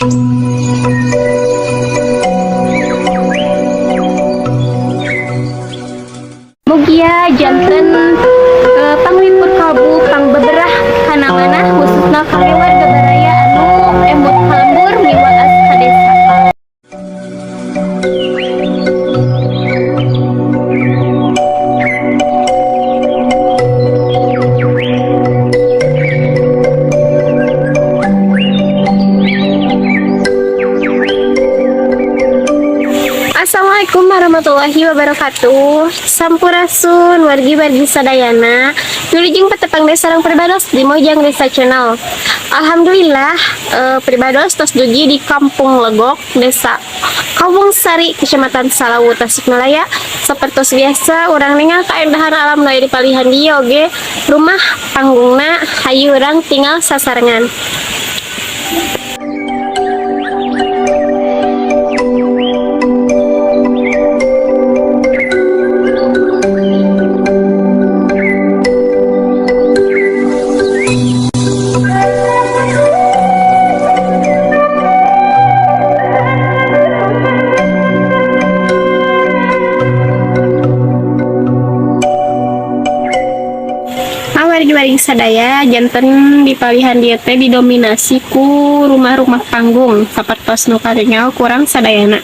Mugia janten panglipur kalbu pangbeberah kana manah, khususna kangge warga baraya anu emut ka lembur miwa waas ka desa. Assalamualaikum warahmatullahi wabarakatuh. Sampurasun, wargi-wargi sadayana. Wilujeng patepang deui sareng Pribados di Mojang Desa Channel. Alhamdulillah, Pribados tos dugi di Kampung Legok, Desa Kawungsari, Kecamatan Salawu, Tasikmalaya. Seperti biasa, urang ningal kaendahan alam nu aya di palihan dieu oge rumah panggungna. Hayu urang tingal sasarengan. Wargi-wargi sadaya, janten di palihan dieu teh didominasi ku rumah-rumah panggung sapertos nu katingal ku urang sadayana.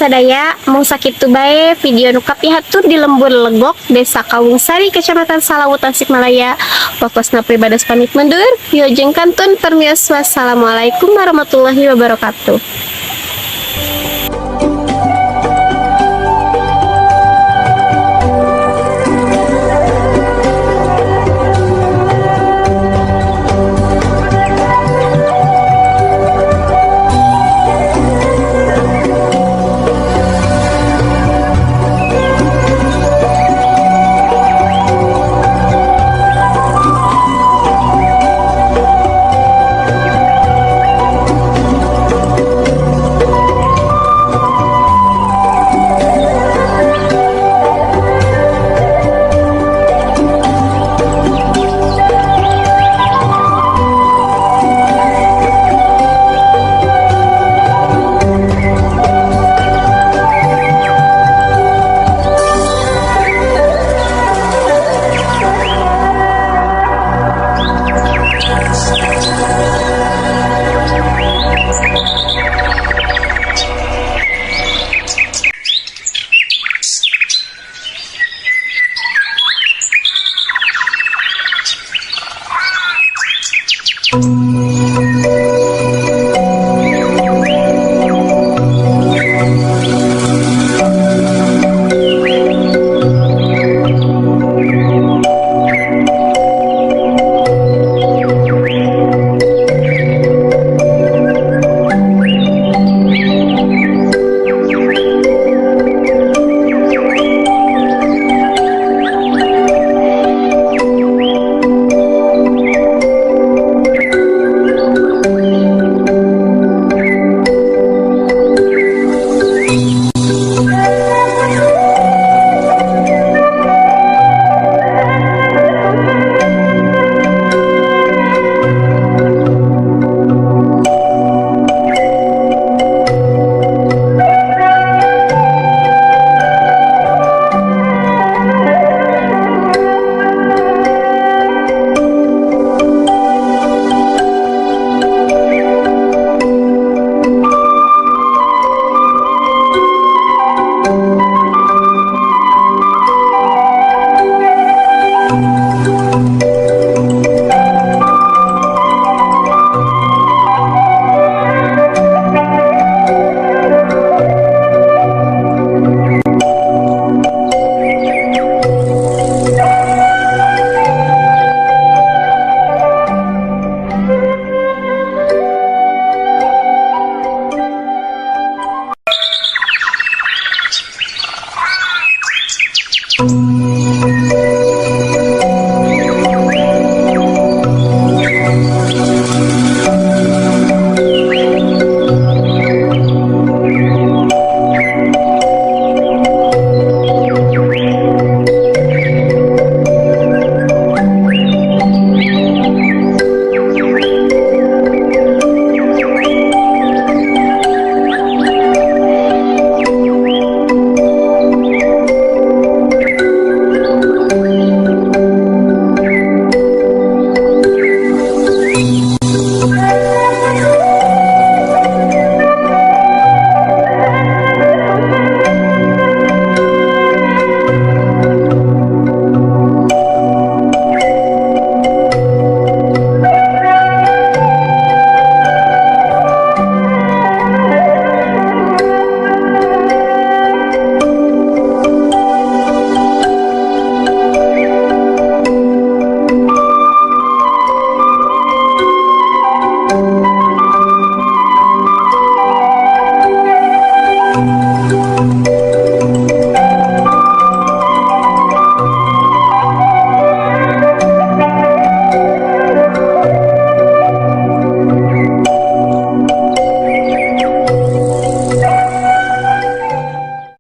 sadaya, mung sakitu bae video nu kapihatur di Lembur Legok, Desa Kawungsari, Kecamatan Salawu, Tasikmalaya. Pokosna pribados pamit mundur. Wilujeng kantun permios, wassalamualaikum warahmatullahi wabarakatuh.